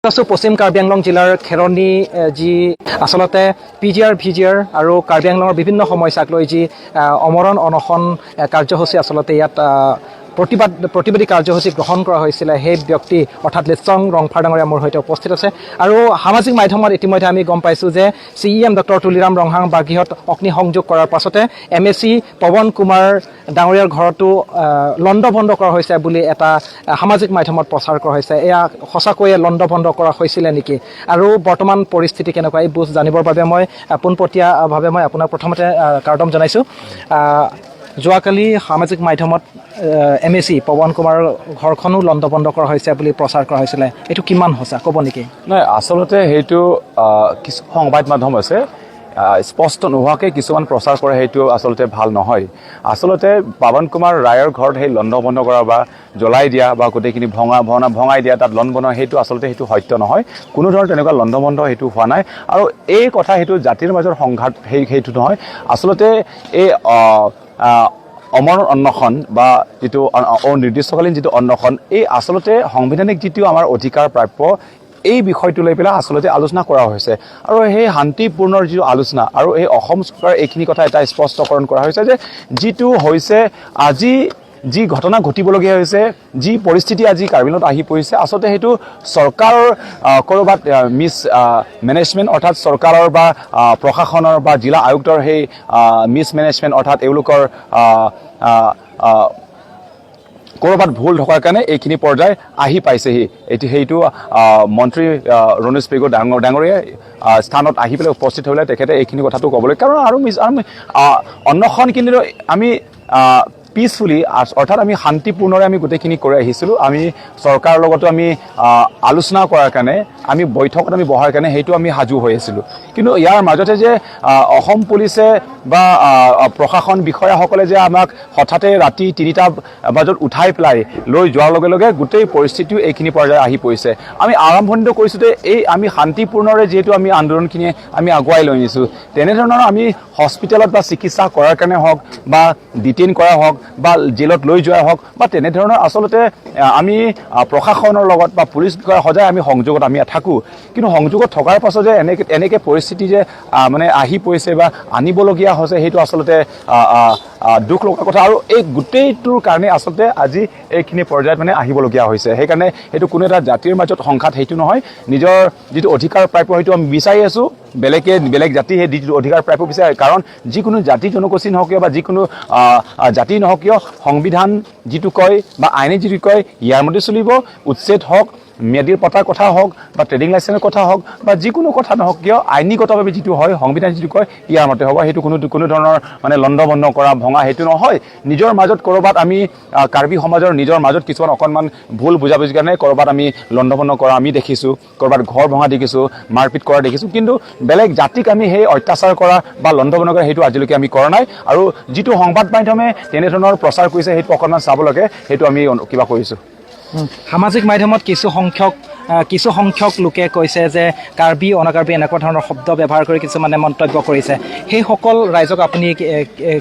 আছোঁ পশ্চিম কাৰ্বি আংলং জিলাৰ খেৰণি, যি আচলতে পিজিআৰ, ভিজিআৰ আৰু কাৰ্বি আংলঙৰ বিভিন্ন সমস্যাক লৈ যি অমৰণ অনশন কাৰ্যসূচী আচলতে ইয়াত প্ৰতিবাদী কাৰ্যসূচী গ্ৰহণ কৰা হৈছিলে, সেই ব্যক্তি অৰ্থাৎ লেচং ৰংফাৰ ডাঙৰীয়া মোৰ সৈতে উপস্থিত আছে। আৰু সামাজিক মাধ্যমত ইতিমধ্যে আমি গম পাইছোঁ যে চিইএম ডক্টৰ তুলিৰাম ৰংহাং বাসগৃহত অগ্নিসংযোগ কৰাৰ পাছতে এমএচি পৱন কুমাৰ ডাঙৰীয়াৰ ঘৰতো লণ্ডভণ্ড কৰা হৈছে বুলি এটা সামাজিক মাধ্যমত প্ৰচাৰ কৰা হৈছে। এয়া সঁচাকৈয়ে লণ্ডভণ্ড কৰা হৈছিলে নেকি আৰু বৰ্তমান পৰিস্থিতি কেনেকুৱা, এই বুজ জানিবৰ বাবে মই পোনপটীয়াভাৱে মই আপোনাক প্ৰথমতে কাৰ্ডম জনাইছোঁ। যোৱাকালি সামাজিক মাধ্যমত এমএচি পৱন কুমাৰৰ ঘৰখনো লণ্ডভণ্ড কৰা হৈছে বুলি প্ৰচাৰ কৰা হৈছিলে, এইটো কিমান সঁচা ক'ব নেকি? নাই, আচলতে সেইটো কিছু সংবাদ মাধ্যম আছে, স্পষ্ট নোহোৱাকৈ কিছুমান প্ৰচাৰ কৰে, সেইটো আচলতে ভাল নহয়। আচলতে পাৱন কুমাৰ ৰায়ৰ ঘৰত সেই লণ্ডভণ্ড কৰা বা জ্বলাই দিয়া বা গোটেইখিনি ভঙা ভঙা ভঙাই দিয়া, তাত লণ্ডভণ্ড, সেইটো আচলতে সেইটো সত্য নহয়। কোনো ধৰণৰ তেনেকুৱা লণ্ডভণ্ড সেইটো হোৱা নাই। আৰু এই কথা সেইটো জাতিৰ মাজৰ সংঘাত সেইটো নহয়। আচলতে এই আহ, আহ, অমৰ অন্নশন বা যিটো অনিৰ্দিষ্টকালীন যিটো অন্নশন, এই আচলতে সাংবিধানিক যিটো আমাৰ অধিকাৰ প্ৰাপ্য, এই বিষয়টো লৈ পেলাই আচলতে আলোচনা কৰা হৈছে। আৰু সেই শান্তিপূৰ্ণৰ যিটো আলোচনা আৰু এই অসম চৰকাৰৰ এইখিনি কথা এটা স্পষ্টকৰণ কৰা হৈছে যে যিটো হৈছে আজি যি ঘটনা ঘটিবলগীয়া হৈছে, যি পৰিস্থিতি আজি কাৰ্বিলত আহি পৰিছে, আচলতে সেইটো চৰকাৰৰ ক'ৰবাত মিছ মেনেজমেণ্ট, অৰ্থাৎ চৰকাৰৰ বা প্ৰশাসনৰ বা জিলা আয়ুক্তৰ সেই মিছ মেনেজমেণ্ট, অৰ্থাৎ এওঁলোকৰ আহ, আহ, আহ, ক'ৰবাত ভুল থকাৰ কাৰণে এইখিনি পৰ্যায় আহি পাইছেহি। এইটো সেইটো মন্ত্ৰী ৰণোজ পেগু ডাঙৰীয়াই স্থানত আহি পেলাই উপস্থিত হৈ পেলাই তেখেতে এইখিনি কথাটো ক'বলৈ, কাৰণ আৰু মিছ আৰু অন্নশন কিন্তু আমি পিচফুলি, অৰ্থাৎ আমি শান্তিপূৰ্ণৰে আমি গোটেইখিনি কৰি আহিছিলোঁ। আমি চৰকাৰৰ লগতো আমি আলোচনা কৰাৰ কাৰণে, আমি বৈঠকত আমি বহাৰ কাৰণে সেইটো আমি সাজু হৈ আছিলোঁ। কিন্তু ইয়াৰ মাজতে যে অসম পুলিচে বা প্ৰশাসন বিষয়াসকলে যে আমাক হঠাতে ৰাতি 3টা বজাত উঠাই পেলাই লৈ যোৱাৰ লগে লগে গোটেই পৰিস্থিতিও এইখিনি পৰ্যায় আহি পৰিছে। আমি আৰম্ভণিটো কৰিছোঁ যে এই আমি শান্তিপূৰ্ণৰে যিহেতু আমি আন্দোলনখিনি আমি আগুৱাই লৈ নিছোঁ, তেনেধৰণৰ আমি হস্পিটেলত বা চিকিৎসা কৰাৰ কাৰণে হওক বা ডিটেইন কৰা হওক বা জেলত লৈ যোৱা হওক বা তেনেধৰণৰ আচলতে আমি প্ৰশাসনৰ লগত বা পুলিচ বিষয়া সদায় আমি সংযোগত আমি থাকোঁ। কিন্তু সংযোগত থকাৰ পাছত যে এনেকৈ পৰিস্থিতি যে মানে আহি পৰিছে বা আনিবলগীয়া হৈছে, সেইটো আচলতে আহ, আহ, আহ, দুখ লগা কথা। আৰু এই গোটেইটোৰ কাৰণে আচলতে আজি এইখিনি পৰ্যায়ত মানে আহিবলগীয়া হৈছে। সেইকাৰণে সেইটো কোনো এটা জাতিৰ মাজত সংঘাত সেইটো নহয়। নিজৰ যিটো অধিকাৰ প্ৰাপ্য সেইটো আমি বিচাৰি আছোঁ। বেলেগে বেলেগ জাতি সেই যিটো অধিকাৰ প্ৰাপ্য বিচাৰে, কাৰণ যিকোনো জাতি জনগোষ্ঠী নহওক কিয় বা যিকোনো জাতি নহওক কিয়, সংবিধান যিটো কয় বা আইনে যিটো কয় ইয়াৰ মতে চলিব। উচ্ছেদ হওক, ম্যাদীৰ পতাৰ কথা হওক বা ট্ৰেডিং লাইচেঞ্চৰ কথা হওক বা যিকোনো কথা নহওক কিয়, আইনীগতভাৱে যিটো হয়, সংবিধান যিটো কয় ইয়াৰ মতে হ'ব। সেইটো কোনো কোনো ধৰণৰ মানে লণ্ডভণ্ড কৰা, ভঙা সেইটো নহয়। নিজৰ মাজত ক'ৰবাত আমি কাৰ্বি সমাজৰ নিজৰ মাজত কিছুমান অকণমান ভুল বুজাবুজিৰ কাৰণে ক'ৰবাত আমি লণ্ডভণ্ড কৰা আমি দেখিছোঁ, ক'ৰবাত ঘৰ ভঙা দেখিছোঁ, মাৰপিট কৰা দেখিছোঁ। কিন্তু বেলেগ জাতিক আমি সেই অত্যাচাৰ কৰা বা লণ্ডভণ্ড কৰা সেইটো আজিলৈকে আমি কৰা নাই। আৰু যিটো সংবাদ মাধ্যমে তেনেধৰণৰ প্ৰচাৰ কৰিছে, সেইটো অকণমান চাব লাগে। সেইটো আমি কিবা কৰিছোঁ। সামাজিক মাধ্যমত কিছু সংখ্যক লোকে কৈছে যে কাৰ্বি, অনাকাৰ্বি এনেকুৱা ধৰণৰ শব্দ ব্যৱহাৰ কৰি কিছুমানে মন্তব্য কৰিছে। সেইসকল ৰাইজক আপুনি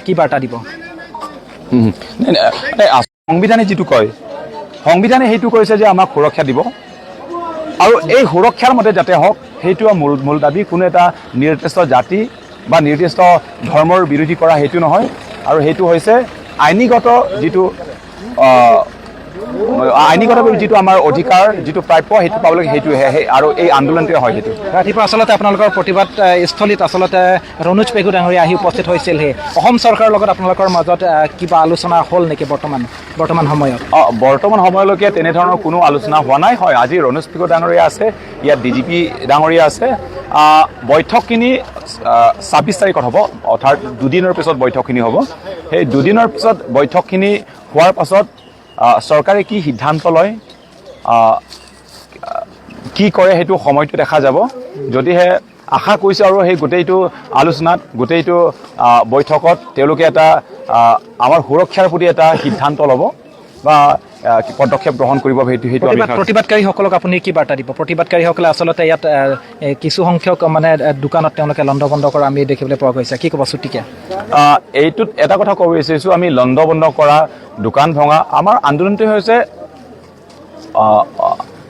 কি বাৰ্তা দিব? নাই, নাই, নাই, সংবিধানে যিটো কয়, সংবিধানে সেইটো কৈছে যে আমাক সুৰক্ষা দিব আৰু এই সুৰক্ষাৰ মতে যাতে হওক, সেইটো মূল মূল দাবী। কোনো এটা নিৰ্দিষ্ট জাতি বা নিৰ্দিষ্ট ধৰ্মৰ বিৰোধী কৰা সেইটো নহয়। আৰু সেইটো হৈছে আইনীগত যিটো আইনীগতভাৱে যিটো আমাৰ অধিকাৰ, যিটো প্ৰাপ্য, সেইটো পাবলৈ সেইটোহে সেই আৰু এই আন্দোলনটোৱে হয় সেইটো। ৰাতিপুৱা আচলতে আপোনালোকৰ প্ৰতিবাদ স্থলীত আচলতে ৰণোজ পেগু ডাঙৰীয়া আহি উপস্থিত হৈছিলহি। অসম চৰকাৰৰ লগত আপোনালোকৰ মাজত কিবা আলোচনা হ'ল নেকি বৰ্তমান সময়ত? অঁ, বৰ্তমান সময়লৈকে তেনেধৰণৰ কোনো আলোচনা হোৱা নাই। হয়, আজি ৰণোজ পেগু ডাঙৰীয়া আছে ইয়াত, ডিজিপি ডাঙৰীয়া আছে। বৈঠকখিনি 26 তাৰিখত হ'ব, অৰ্থাৎ দুদিনৰ পিছত বৈঠকখিনি হ'ব। সেই দুদিনৰ পিছত বৈঠকখিনি হোৱাৰ পাছত চৰকাৰে কি সিদ্ধান্ত লয়, কি কৰে, সেইটো সময়টো দেখা যাব। যদিহে আশা কৰিছোঁ আৰু সেই গোটেইটো আলোচনাত, গোটেইটো বৈঠকত তেওঁলোকে এটা আমাৰ সুৰক্ষাৰ প্ৰতি এটা সিদ্ধান্ত ল'ব বা পদক্ষেপ গ্ৰহণ কৰিব, সেইটো আমি প্ৰতিবাদকাৰীসকলক আপুনি কি বাৰ্তা দিব? প্ৰতিবাদকাৰীসকলে আচলতে ইয়াত কিছু সংখ্যক মানে দোকানত তেওঁলোকে লণ্ডভণ্ড কৰা আমি দেখিবলৈ পোৱা গৈছে। কি ক'ব চুটিকে? এইটোত এটা কথা ক'ব বিচাৰিছোঁ, আমি লণ্ডভণ্ড কৰা, দোকান ভঙা, আমাৰ আন্দোলনটোৱে হৈছে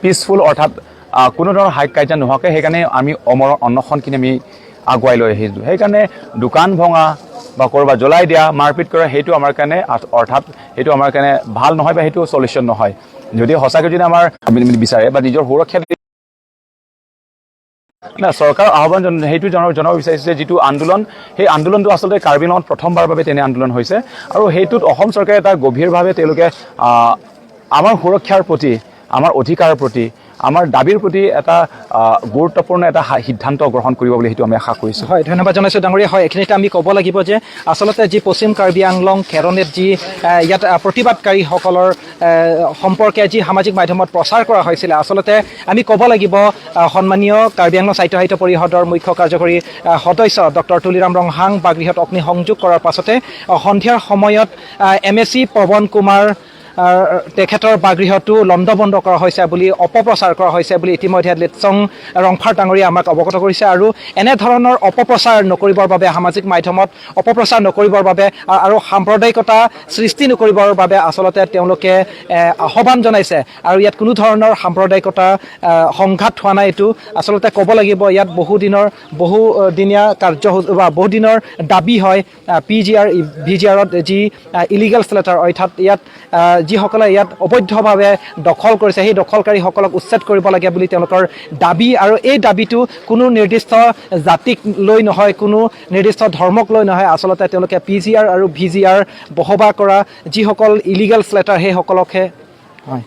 পিচফুল, অৰ্থাৎ কোনো ধৰণৰ হাই কাজিয়া নোহোৱাকৈ সেইকাৰণে আমি অমৰ অন্নশনখিনি আমি আগুৱাই লৈ আহিছোঁ। সেইকাৰণে দোকান ভঙা বা ক'ৰবাত জ্বলাই দিয়া, মাৰপিট কৰা, সেইটো আমাৰ কাৰণে অৰ্থাৎ সেইটো আমাৰ কাৰণে ভাল নহয় বা সেইটো চলিউশ্যন নহয়। যদি সঁচাকৈ যদি আমাৰ বিচাৰে বা নিজৰ সুৰক্ষা না, চৰকাৰৰ আহ্বান সেইটো জনাব বিচাৰিছে যে যিটো আন্দোলন, সেই আন্দোলনটো আচলতে কাৰ্বি আংলঙত প্ৰথমবাৰৰ বাবে তেনে আন্দোলন হৈছে আৰু সেইটোত অসম চৰকাৰে এটা গভীৰভাৱে তেওঁলোকে আমাৰ সুৰক্ষাৰ প্ৰতি, আমাৰ অধিকাৰৰ প্ৰতি, আমাৰ দাবীৰ প্ৰতি এটা গুৰুত্বপূৰ্ণ এটা সিদ্ধান্ত গ্ৰহণ কৰিব বুলি সেইটো আমি আশা কৰিছোঁ। হয়, ধন্যবাদ জনাইছোঁ ডাঙৰীয়া। হয়, এইখিনিতে আমি ক'ব লাগিব যে আচলতে যি পশ্চিম কাৰ্বি আংলং খেৰণিত যি ইয়াত প্ৰতিবাদকাৰীসকলৰ সম্পৰ্কে যি সামাজিক মাধ্যমত প্ৰচাৰ কৰা হৈছিলে, আচলতে আমি ক'ব লাগিব সন্মানীয় কাৰ্বি আংলং স্বায়ত্ত সাহিত্য পৰিষদৰ মুখ্য কাৰ্যকৰী সদস্য ডক্টৰ তুলিৰাম ৰংহাং বাগৃহত অগ্নিসংযোগ কৰাৰ পাছতে সন্ধিয়াৰ সময়ত এমএচি পৱন কুমাৰ তেখেতৰ বাসগৃহটো লণ্ডভণ্ড কৰা হৈছে বুলি অপপ্ৰচাৰ কৰা হৈছে বুলি ইতিমধ্যে লেটচং ৰংফাৰ ডাঙৰীয়া আমাক অৱগত কৰিছে। আৰু এনেধৰণৰ অপপ্ৰচাৰ নকৰিবৰ বাবে, সামাজিক মাধ্যমত অপপ্ৰচাৰ নকৰিবৰ বাবে আৰু সাম্প্ৰদায়িকতা সৃষ্টি নকৰিবৰ বাবে আচলতে তেওঁলোকে আহ্বান জনাইছে। আৰু ইয়াত কোনো ধৰণৰ সাম্প্ৰদায়িকতা সংঘাত হোৱা নাই, এইটো আচলতে ক'ব লাগিব। ইয়াত বহুদিনীয়া কাৰ্যসূচী বা বহুদিনৰ দাবী হয়, পিজিআৰ ভিজিআৰত যি ইলিগেল ছেটেলাৰ, অৰ্থাৎ ইয়াত যিসকলে ইয়াত অবৈধভাৱে দখল কৰিছে, সেই দখলকাৰীসকলক উচ্ছেদ কৰিব লাগে বুলি তেওঁলোকৰ দাবী। আৰু এই দাবীটো কোনো নিৰ্দিষ্ট জাতিক লৈ নহয়, কোনো নিৰ্দিষ্ট ধৰ্মক লৈ নহয়। আচলতে তেওঁলোকে পিজিআৰ আৰু ভিজিআৰ বসবাস কৰা যিসকল ইলিগেল ছেটেলাৰ, সেইসকলকহে হয়।